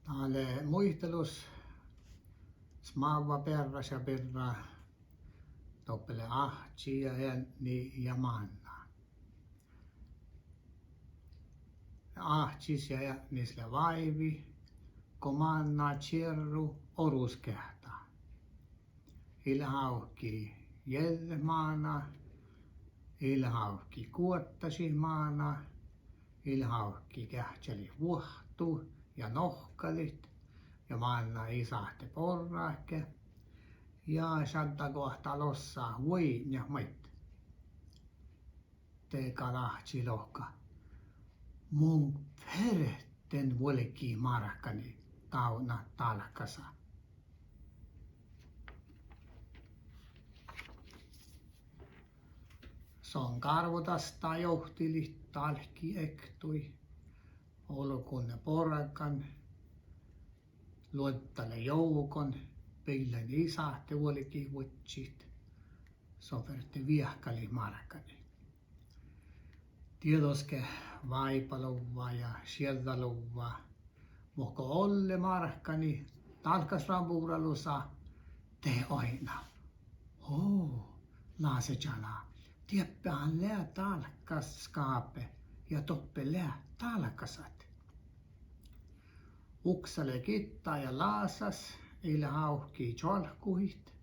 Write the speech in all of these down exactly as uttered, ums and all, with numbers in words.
Dat lea muitalus smávva bearraša birra, doppe lea áhčči ja eadni ja mánná. Áhčis ja eadnis lea váivi, go mánná čierru oruskeahttá. Ii leat ávki jeđđet máná, ii leat ávki guottašit máná, ii leat ávki geahččalit vuohtu ja nohkkalit, ja mánná ii sáhte borrat ge. Ja šaddagoahtá lossat vuoiŋŋat maid. De gal áhčči lohká: Mun ferten vuolgit márkanii gávdnat dálkasa. Son gárvodastaga johtilit dálkki ektui, olgun borgan, luodda lea jovgon, biillain ii sáhte vuolgit vuodjit. Son ferte viehkalit márkanii. Dieđusge váibá luvvá ja šieđđa luvvá, muhto go olle márkanii dálkasramburalusa, de oidná: Ó, láse čađa, dieppe han lea dálkkasskábe ja doppe lea dálkasat. Uksa lea gitta ja lásas, ii leat ávki čoalkkuhit.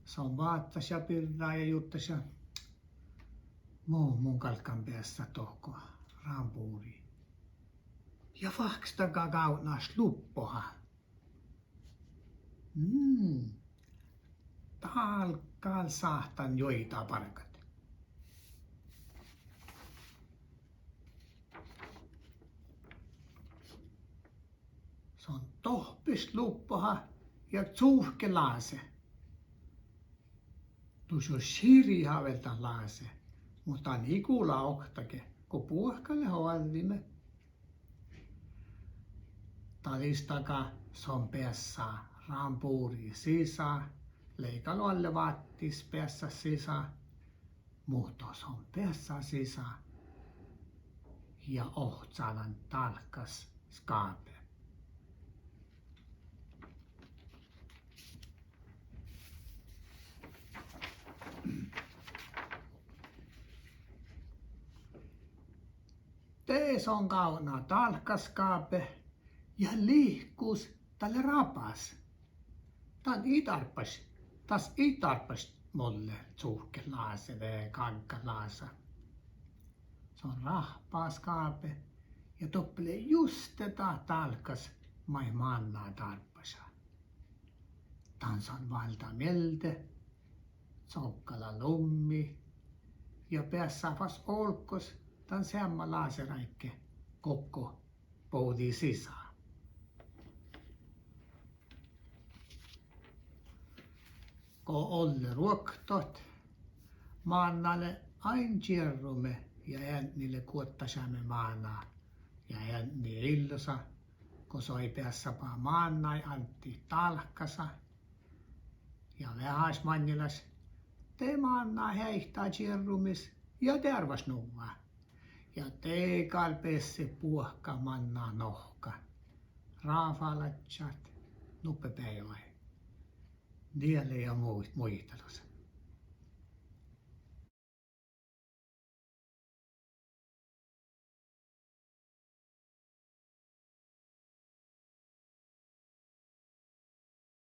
Son váccašii birra ja jurddašii: Mo mun galggan beassat dohko ramburiin. Ja fáhkkestaga gávdná sluppoha. Mm, dál gal sáhtán juoidá bargat. Son dohppet sluppoha ja cuvke láse. Dušše širha vel dat láse, muhto dan ii gula oktage go buohkat leat oađđimet. Dađistaga son beassá ramburiin sisa, lei gal oalle váttis beassat sisa, muhto son beassá sisa ja ohcá dan dálkkasskábe. De son gávdná dálkkasskábe ja lihkus dat lea rabas. Dan ii dárbbaš, das ii dárbbaš molle cuvkket láse de gággat lása. Son rahpá skábe ja doppe lea juste dat dálkkas maid mánná dárbbaša. Dan son váldá mielde, coggalá lummi ja beassá fas olggos dan seamma láseráigge gokko bođii sisa. Go olle ruoktot, mánná lea ain čierrume ja eadni lea guottašame máná. Ja eadni illosa, go soai beassaba mánnái addit dálkkasa. Ja veaháš maŋŋelaš de mánná heaitá čierrumis ja dearvvašnuvvá. Ja de gal bessii buohkat mánná nohka. Ráfálaččat nuppe beaivái. Die lea mu-, muitalus.